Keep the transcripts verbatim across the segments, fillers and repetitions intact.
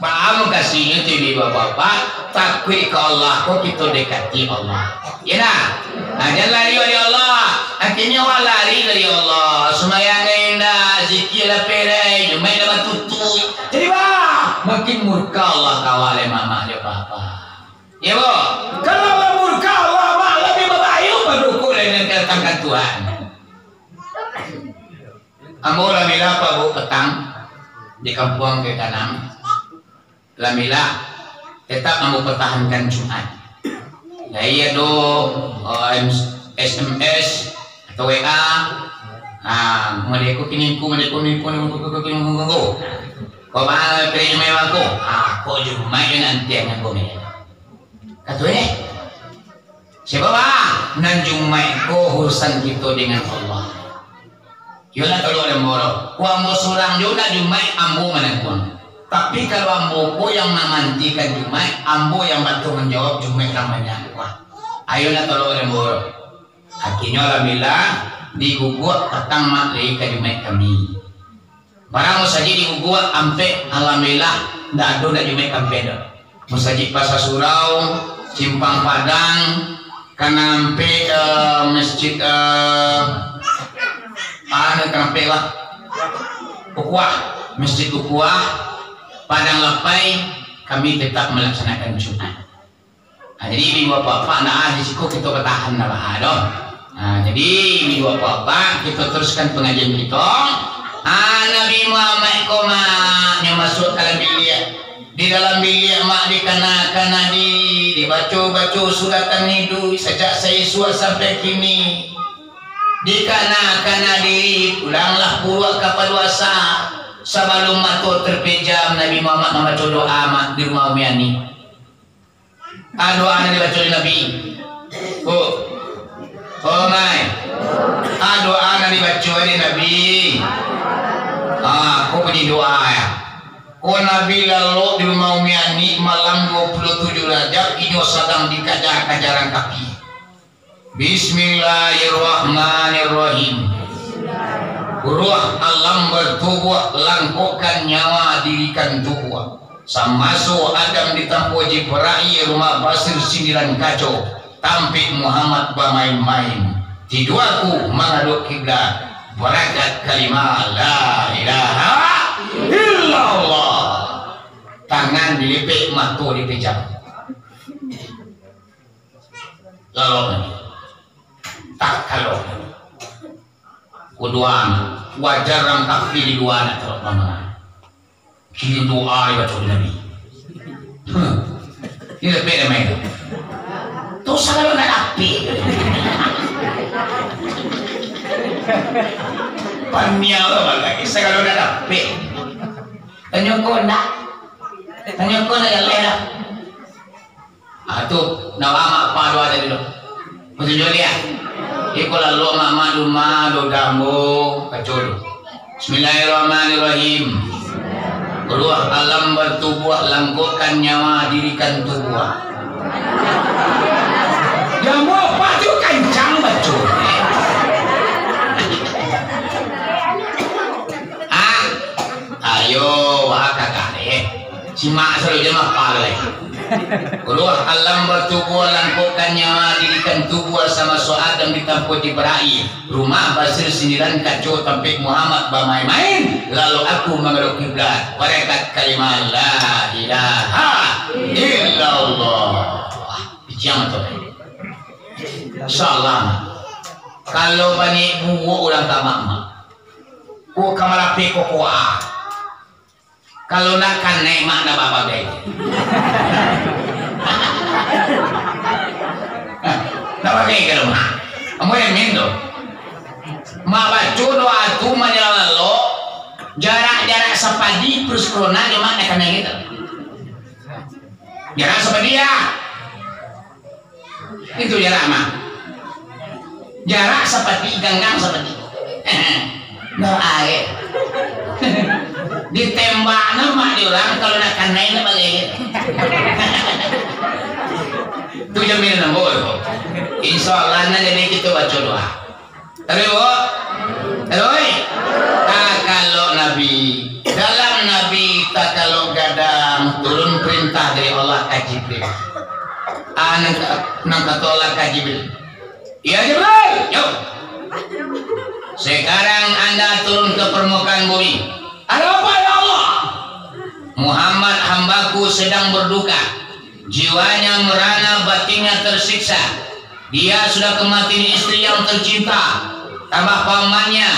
Paham mukasuiknyo tu, ibu bapak-bapak? Takuik ka Allah ko kito dekati Allah. Yo ndak? Nah, jan lari dari Allah. Akhirnyo awak lari dari Allah. Sumbayang indak, zikir lah perai, Jumaik lah batutuik. Jadi, bah, makin murka Allah ka awak, lai mamak jo bapak. Yo, Bu? Kalau lah murka Allah, mak, labiah babahaya pado ko lai nan datang ka Tuhan. Ambo alhamdulillah, Pak, Bu, patang di kampuang Tanah. Alhamdulillah, tetap ambo pertahankan Jumaik. Lai ado, eh, S M S atau W A, ha, mode ko kini ko, mode ko kini ko, mode ko kini ko, mode ko kini ko. Kok baa kini Jumaik ko? Ha, kok Jumaik nanti ang ko. Kato e, sabab, ah, nan Jumaik ko urusan kito dengan Allah. Yo lah, kalau ambo lo, kok ambo surang jo nak Jumaik, ambo manangguang. Tapi kalau ambo ko yang mamantikan Jumaik, ambo yang batangguang jawab Jumaik urang banyak. Wah, ayolah, tolong ambo lo. Akhirnyo, alhamdulillah, diguguak patang mak lai ka Jumaik kami. Barang musajik diguguak ampek, alhamdulillah, ndak ado ndak Jumaik ampek doh. Musajik Pasar Surau, Simpang Padang, ka nan ampek, eh, masjid, eh, anu, ka nan ampek lah. Ukuah, Masjid Ukuah, Padang Lapai, kami tetap melaksanakan Jumaik. Nah, jadi, ibu bapak-bapak, nah, di siko kito batahan lah, bah, doh. Nah, jadi, ibu bapak-bapak, kito teruskan pengajian kito. Ah, Nabi Muhammad ko, mak, nyo masuak ka dalam biliak. Di dalam biliak, mak, dikana-kana di, dibaco-baco suratan iduik sajak saisuak sampai kini. Dikana-kana di, pulanglah puruak ka paduasa. Sabalum mato terpejam, Nabi Muhammad mambaco doa, mak, di rumah Umi Ani. Ah, doa nan dibaco dek Nabi. Oh. Oh, mai. Ah, doa nan dibaco dek Nabi. Ah, ko bunyi doa, yo. Ko Nabi lalok di rumah Umi Ani malam dua puluh tujuh Rajab, inyo sadang dikaja-kaja urang kafir. Bismillahirrahmanirrahim. Ruh alam bertubuh, langkokkan nyawa, dirikan tubuh. Samaso Adam ditampuah Jibrail, rumah Basir sindiran kaco, tampek Muhammad bamain-main. Tiduaku mangadok kiblat, barakat kalimah la ilaha illallah. Tangan dilipek, mato dipejam. Lalok Nabi. Tak kalau. Ko doa, wajar urang kafir di lua nak taruak pamangan. Kini doa dibaco Nabi. Huh. Ini lebih dah main tu. Tu sagalo nak dapik. Paniau tu bagai, sagalo nak dapik. Tanyo ko nak. Tanyo ko nak jaleh dah. Ah, tu, nak amak apa doa tadi tu? Betul juga dia. Iko lalu amak-amak di rumah, doa ambo, baco dulu. Bismillahirrahmanirrahim. Ruh alam bertubuh, langkokkan nyawa, dirikan tubuh. Yang mau apa tu kancang baco. Ah, ayo, wah, kakak, eh. Simak selalu je mah, apa lagi? Ruh alam bertubuh, langkokkan nyawa, dirikan tubuh, samaso Adam ditampuah Jibrail. Rumah Basir sindiran kaco, tampek Muhammad bamain-main. Lalu aku mangadok kiblat. Barakat kalimah la ilaha illallah. Wah, pijam tu. Insyaallah. Kalau banyak buruak urang tamak mak. Ko ka malapeh kokoa. Kalau nak kanai mak nak babagai. Nak bagai kalau mak. Ambo yamin tu. Mak baco doa tu manjalang lalok, jarak-jarak sapadi terus corona jo mak nak kanai gitu. Jarak sapadi ya. Itu jarak mah. Jarak sapati, ganggang sapati. Doa, eh. Ditembak nama di urang, kalau nak kanai nak balik. Tu jaminan ambo tu. Insyaallah, nah, jadi kita baca doa. Taruih, Bu? Taruih? Takalok Nabi. Dalam Nabi takalok gadang, dari Allah ka Jibril. Ah, nan ka-, nan kato Allah ka Jibril, "Ya Jibril, yo. Sekarang anda turun ke permukaan bumi." "Ada apa, ya Allah?" "Muhammad hambaku sedang berduka. Jiwanya merana, batinnya tersiksa. Dia sudah kematian istri yang tercinta, tambah pamannya.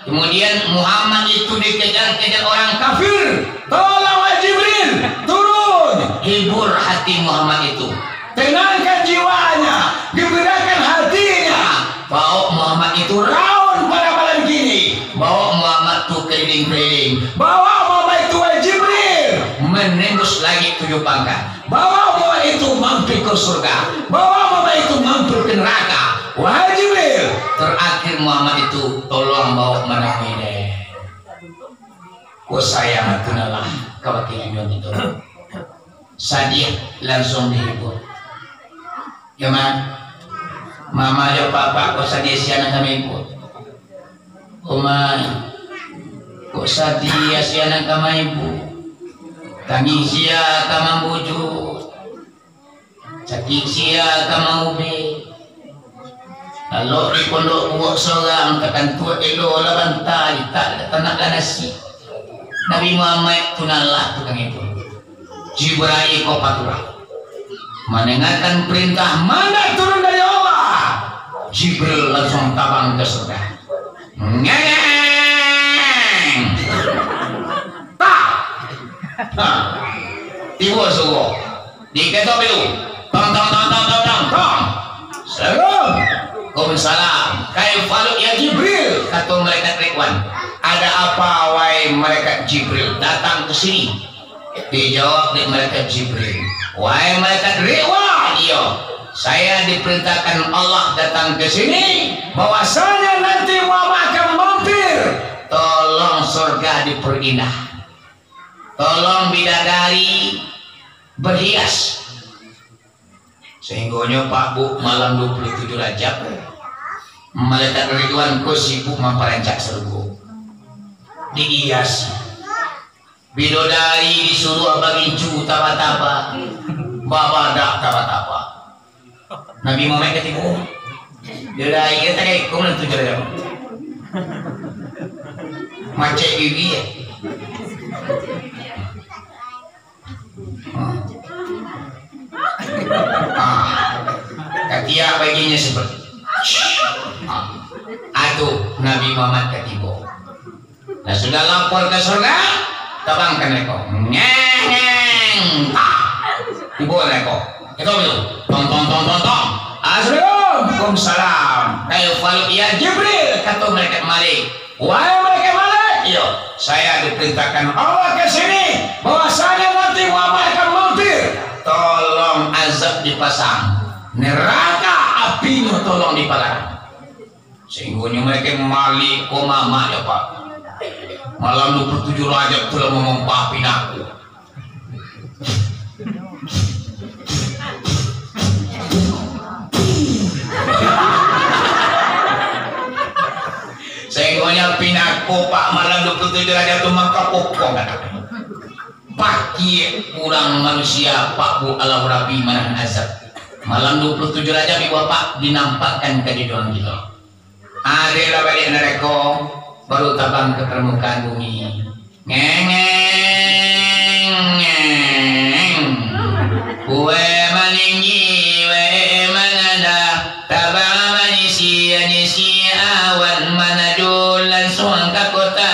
Kemudian Muhammad itu dikejar-kejar orang kafir. Tolong, wahai Jibril, turun, hibur hati Muhammad itu. Tenangkan jiwanya, gembirakan hatinya. Bawa Muhammad itu raun pada malam kini. Bawa Muhammad tu keliling-keliling. Bawa Muhammad itu, wahai Jibril, menembus langit tujuh pangkat. Bawa Muhammad itu mampir ke surga. Bawa Muhammad itu mampir ke neraka. Wahai Jibril, terakhir Muhammad itu tolong bawa manamui deh." Ko sayang atulah lah ka wakil junjuang kito. Sadiah langsung dihibur. Ya, Ma? Mama jo Papa ko sadiah sia nan ka mahibur. Umai, kok sadiah sia nan ka mahibur? Tangih sia ka mambujuak, cakik sia ka maubek. Lalok di pondok buwok sorang, takantuak elo lah bantai, tak tanak lah nasi. Nabi Muhammad tu nan lah tukang itu. Jibril ko paturah. Mandangakan parentah manah turun dari Allah, Jibril langsung tabang ka surga. Ngeng! Tak! Ha. Tibo suruh. Diketok pintu. Tong, tong, tong, tong, tong, tong, tong. Assalamualaikum. "Waalaikumsalam. Kaifa haluka ya Jibril?" kato malaikat Ridwan. "Ada apa, wahai malaikat Jibril, datang ke sini?" Dijawab dek malaikat Jibril, "Wahai malaikat Ridwan, iyo, saya diperintahkan Allah datang ke sini, bahwasanya nanti Muhammad akan mampir. Tolong surga diperindah. Tolong bidadari berhias." Sahinggonyo, Pak, Bu, malam dua puluh tujuh Rajab, malaikat Ridwan ko sibuk mamparancak sarugo. Dihiasi. Bidadari disuruah bagincu taba-taba, babadak taba-taba. Nabi Muhammad katibo. Bidadari ka tagaikung lah tujuh Rajab. Macek gigi ya. Ah, katiak bagiannya seperti. Ah, atu Nabi Muhammad katibo. Lah sudah lapor ka surga, tabang ka narako. Ngeng, ngeng, tak. Tibo narako. Itu tu. Tong, tong, tong, tong, tong. Assalamualaikum. Waalaikumsalam. Kaifa haluka ya Jibril, kato malaikat Malik. Wahai malaikat Malik, iyo, saya diperintahkan Allah ke sini, bahwasanya nanti Muhammad akan mampir. Tolong azab dipasang, neraka apinyo tolong dipalarang. Sahinggonyo malaikat Malik ko mamak ya, Pak. Malam dua puluh tujuh Rajab tu lah mamampa pinako. Sahinggonyo pinako, Pak, malam dua puluh tujuh Rajab tu mangkapokong kata. Pakiak urang manusia, Pak, Bu, alam Rabi manahan azab. Malam dua puluh tujuh Rajab, Ibu Bapak, dinampakkan ka junjuang kito. Ado lah baliak narako, baru tabang ka parmukaan bumi. Ngeng, ngeng, ngeng. Kue maninggi, kue mananda, tabang manyisi, nyisi awan manajo, lansuang ka kota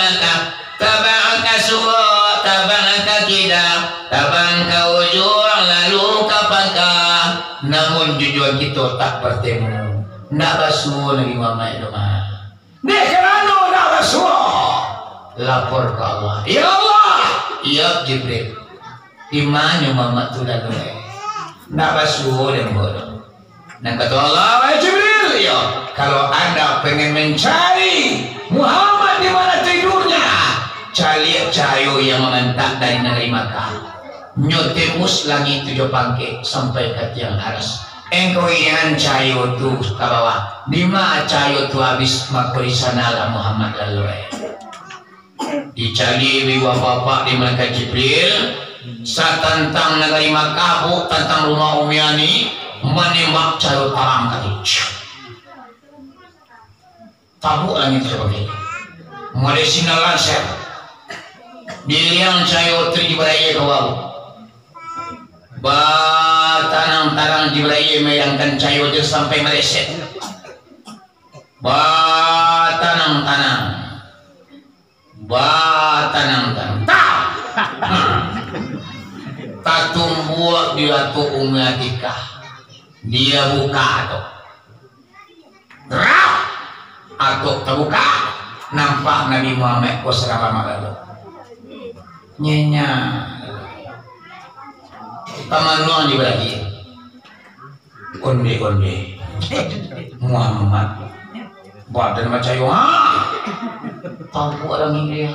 Makkah. Tabang ka surok, tabang ka kida, tabang ka ujuang, lalu ka pangka. Namun junjuang kito tak batemu. Ndak basuo Nabi Muhammad tu mah. Dek karano ndak basuo, lapor ka Allah. Ya Allah, ya Jibril, di ma nyo Muhammad tu lalu, eh? Ndak basuo dek ambo tu. Nan kato Allah, "Wahai Jibril, iyo, kalau anda pengen mencari Muhammad di mana tidurnya, caliak cahayo yang mamantak dari nagari Makkah. Nyo tembus langik tujuah pangkek sampai ka tiang aras. Engkau irian cahayo tu ka bawah. Di ma cahayo tu abih, mako di sanalah Muhammad lalai." Dicaliak dek bapak-bapak di malaikat Jibril, Satantang nagari Makkah, Bu, tantang rumah Umi Ani, manembak cahayo tarang tadi. Tabuak langik terbagi. Mulai sinar lanser. Diliang cahayo tu Jibril ka bawah. Batanang tarang Jibril mailangkan cahayo tu sampai maleset. Batanang-tanang. Batanang-tanang. Tak! Tatumbuak di atok Umi Atikah. Dia buka tu. Rap! Atok tabuka. Nampak Nabi Muhammad ko sadang lamak lalu. Nyenyak. Pamanuang di balakang. Onde-onde. Muhammad. Badan bacayo. Ha! Tabuak langik dia.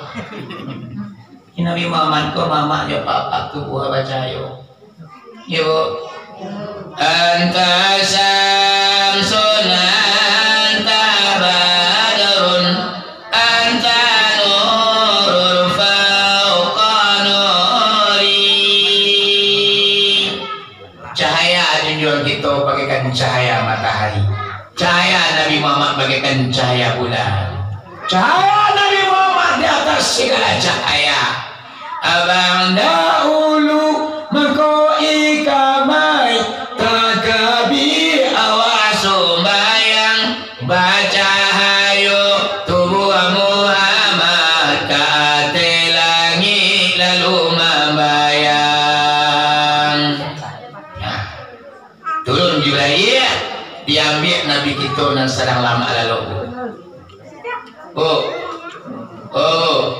Nabi Muhammad ko mamak jo papak tubuah bacayo. Yo, Bu. Anta syamsun, anta badrun, anta nurun fauqa nuri. Cahaya junjuang kito bagaikan cahaya matahari. Cahaya Nabi Muhammad bagaikan cahaya bulan. Cahaya Nabi Muhammad di atas segala cahaya. Abang dahulu mangko ikamai, takabi awak sumbayang, bacahayo tubuah Muhammad ka ateh langik lalu mambayang. Nah. Turun Jibril, diambiak Nabi kito nan sadang lamak lalok. Oh, oh,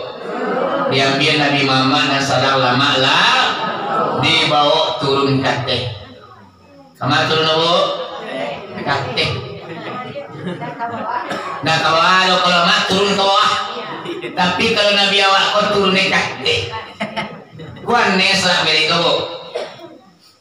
diambiak Nabi Muhammad nan sadang lamak lah, dibawa turun kateh. Kama turun, Bu? Kateh. Nah, kalau ado kalau lamak turun ka bawah. Tapi kalau Nabi awak ko turun di kateh. Kuan ne salah beri ko, Bu.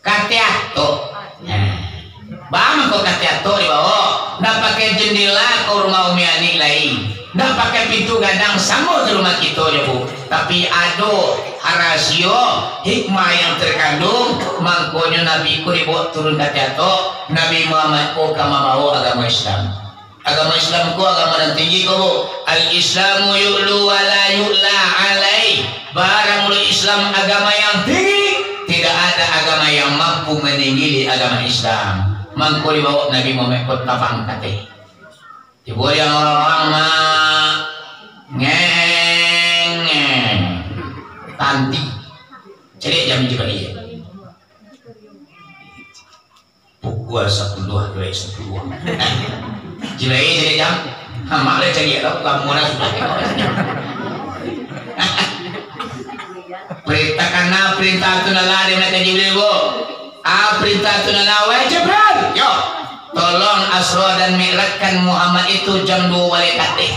Kateh atok. Nah. Baa mangko kateh atok dibawo? Ndak pakai jendela ka rumah Umi Ani lai. Ndak pakai pintu gadang samo jo rumah kito jo, Bu. Tapi ado rasio, hikmah yang terkandung, mangkonyo Nabi ko dibawo turun kateh atok, Nabi Muhammad ko ka mambawo agamo Islam. Agamo Islam ko agamo nan tinggi ko, Bu. Al-Islamu yu'lu wa la yu'la alaih. Barang ulo Islam agama yang tinggi, tidak ada agama yang mampu meninggi di agama Islam. Mangko dibawa Nabi Muhammad ko tabang kateh. Tibo yang orang-orang ma-, ngeng, ngeng. Tanti. Caliak jam Jibril. Pukul sapuluah lewat sapuluah. Jibril jadi jam. Amak lah cari lah, kamu lah sudah. Perintah kana, perintah tu nala dia nak kaji beli, Bu. Ah, perintah tu nala, weh, Jibril. Yo. Tolong Asra dan Mi'rajkan Muhammad itu jam dua balik kateh.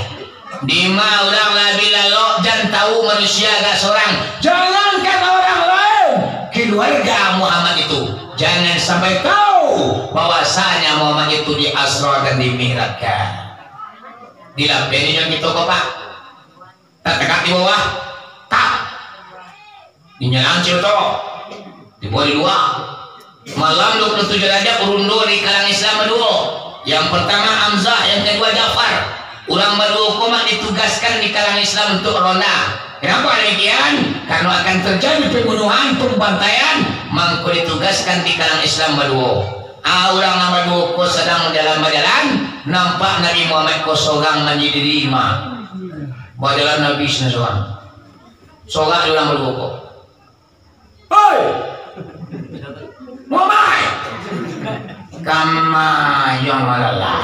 Dima urang lah bi lalok, jan tahu manusia agak sorang. Jangankan orang lain, keluarga Muhammad itu jangan sampai tahu bahwasanya Muhammad itu di Asra dan di Mi'rajkan. Dilapeh ni jo kito ko, Pak. Tak tegak di bawah. Tak. Dinyalang cito. Dibawa di lua. Malam dua puluh tujuh Rajab, rundo di kalangan Islam baduo. Yang pertama Hamzah, yang kedua Ja'far. Urang baduo ko mak ditugaskan di kalangan Islam untuk ronda. Kenapa demikian? Karena akan terjadi pembunuhan, pembantaian, mangko ditugaskan di kalangan Islam baduo. Ah, urang nan baduo ko sadang jalan bajalan, nampak Nabi Muhammad ko sorang manjadi lima. Bajalan Nabi sadang sorang. Sorak di urang baduo ko. "Hoi! Muhammad! Kama yang malalah?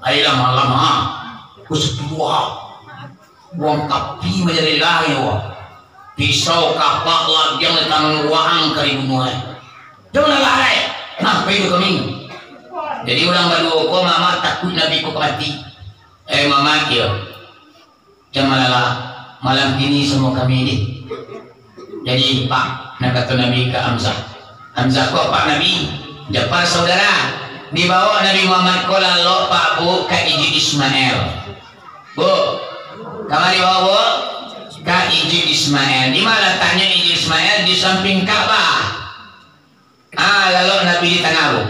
Ayolah malam, ha? Ku setua. Buang kapi manjadi lai, wah. Pisau kapak ladiang di tangan wahang ka dibunuah. Jangan lalai. Nah, pai tu kami." Jadi, urang baduo ko, mamak takuik Nabi ko ka mati. Eh, mamak, yo. Jan malalah, malam kini samo kami deh. Jadi, Pak, nan kato Nabi ka Hamzah. Hamzah ko apak Nabi, Ja'far saudara. Dibawo Nabi Muhammad ko lalok, Pak, Bu, ka Ijik Ismail. Bu, kama dibawo, Bu? Ka Injil Ismail. Di ma lataknyo Injil Ismail? Di sampiang Ka'bah. Ah, lalok Nabi di tangah tu.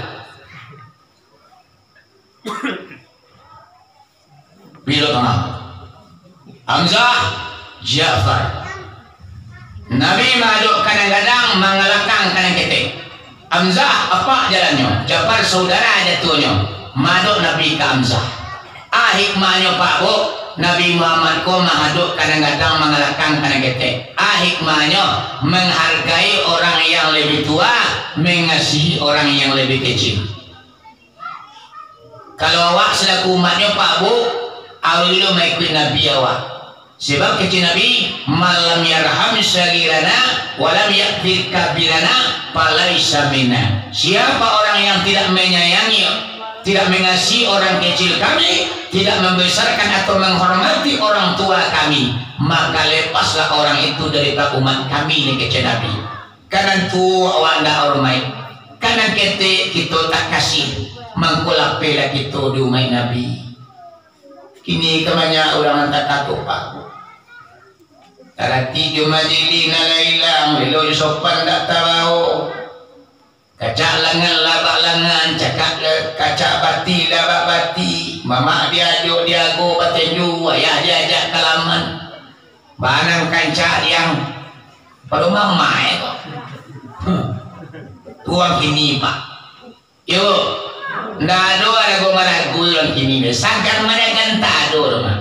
Bilo tangah. Hamzah, Ja'far. Nabi maadok ka nan gadang, mangalakang ka nan ketek. Hamzah, apak jalannyo, Ja'far saudara jatuahnyo, maadok Nabi ka Hamzah. Ah, hikmahnyo, Pak, Bu, Nabi Muhammad ko maadok ka nan gadang, mangalakang ka nan ketek. Ah, hikmahnyo, menghargai orang yang lebih tua, mengasihi orang yang lebih kecil. Kalau awak salaku umatnyo, Pak, Bu, alun lo maikuik Nabi awak. Sebab kecek Nabi, "Man lam yarham saghirana, wa lam ya'dhir kabirana, falaisa minna." Siapa orang yang tidak menyayangi, tidak mengasihi orang kecil kami, tidak membesarkan atau menghormati orang tua kami, maka lepaslah orang itu dari umat kami, ni kecek Nabi. Ka nan tuo awak ndak hormaik, ka nan ketek kito tak kasih, mangko lapehlah kito di umaik Nabi. Kini ka banyak urang nan takato, Pak. Taratik jo majilih nan lah ilang, lelo jo sopan ndak tabao. Kacak langan labak langan, cakak le-, kacak bati labak bati, mamak diajok diago batenju, ayah diajak ka laman. Banang kancak diang. Pado mamak e ko. Hmm. Tuang kini, Pak. Yo, ndak ado arago marago urang kini, sagan maragan tak ado doh, Mak.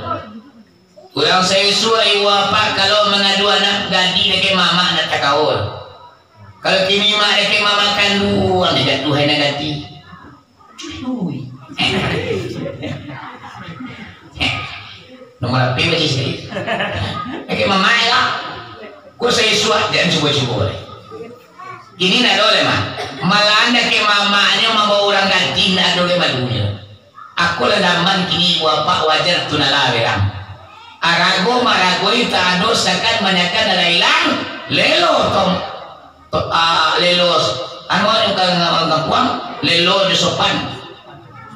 Urang saisuak ibu apak kalau mangadu anak gadih dakek mamak ndak takawa. Kalau kini mak dakek mamak kanduang, dak Tuhan nan gadih. Ui. Nomor H P baca sakali. Dakek mamak lah. Ko saisuak, jan cubo-cubo lai. Kini ndak ado lai, Mak. Malahan dakek mamaknyo mambawa urang gadih ndak ado lai malunyo. Aku lah daman kini ibu apak wajar tu nalah berang. Arago marago itu ado sakan manyakan dalam ilang, lelo tong, to-, ah, lelo, anu, anu, ka-, ka-, kampuang, lelo jo sopan.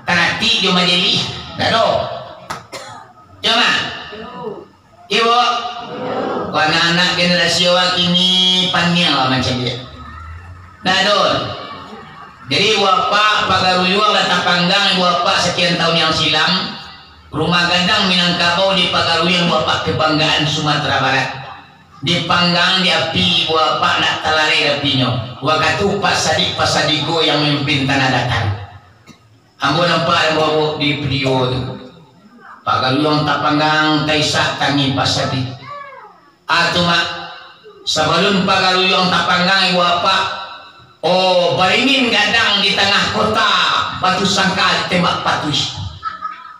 Taratik jo majelih, ndak ado. Yo, Mak. Iyo, Bu. Anak-anak generasi awak kini paniang lah mancaliak. Nah, Don. Jadi, ibu apak pagaruyuang lah tapanggang ibu apak sakian tahun yang silam. Rumah gadang Minangkabau dipagaruyuang ibu apak kebanggaan Sumatera Barat. Dipanggang di api ibu apak nak talarai apinyo. Wakatu Pak Sadik Pasadigo yang mimpin tanah datar. Ambo nampak ambo di video tu. Pagaruyuang tapanggang, taisak tangih pasadih. Ah, tu, Mak, sabalun pagaruyuang tapanggang ibu apak, oh, baringin gadang di tangah kota, batu sangka ditembak patuih.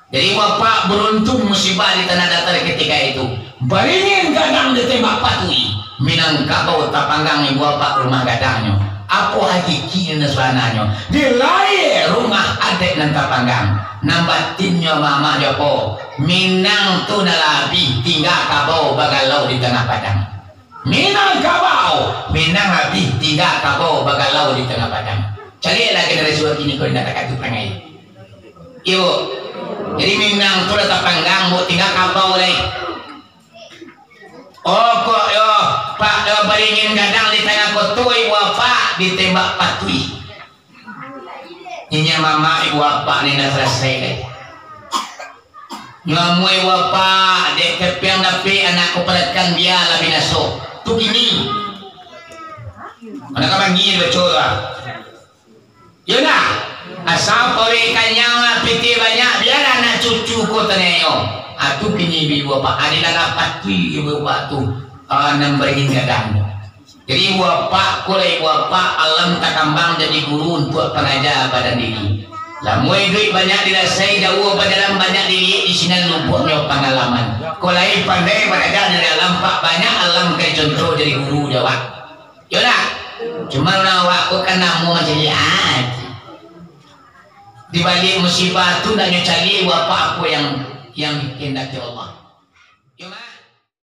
Jadi, ibu apak beruntung musibah di tanah datar ketika itu. Baringin gadang ditembak patuih, Minangkabau tapanggang ibu apak rumah gadangnyo. Apo hakikinyo nan sabananyo? Di lai rumah adat nan tapanggang, nan batinnyo mamak jo apo? Minang tu nan lah abih, tingga kabau bagalau di tangah padang. Minangkabau, Minang abih, tingga kabau bagalau di tangah padang. Caliaklah generasi wakini ko indak takatuik pangai. Iyo. Jadi Minang tu lah tapanggang, Bu, tingga kabau lai. Oh, kok yo, Pak, yo, baringin gadang di tangah koto, ibu apak, ditembak patuih. Nyinyia mamak ibu apak ni ndak salasai lai. Nyo amuah ibu apak, dek kepiang dapek anak kapalakan bia lah binaso. Tu kini. Mana ka manggil baco lah. Yo nah, asa paruik kanyang lah, pitih banyak, bialah anak cucu ko taniayo. Ah, tu kini ibu apak, adilah lah patuih ibu apak tu, ah, nan baringin gadang. Jadi ibu apak ko lah ibu apak, alam takambang jadi guru untuak pangaja badan diri. Lamun iduik banyak dirasai, jauah bajalan banyak diliek, di sinan lumpuaknyo pangalaman. Ko lai pandai baraja dari alam, Pak, banyak alam ka dicontoh jadi guru dek awak. Yo ndak? Cuma urang awak ko kan namo mancaliak aja. Di baliak musibah tu ndak nyo caliak ibu apak apo yang, yang dikehendaki Allah.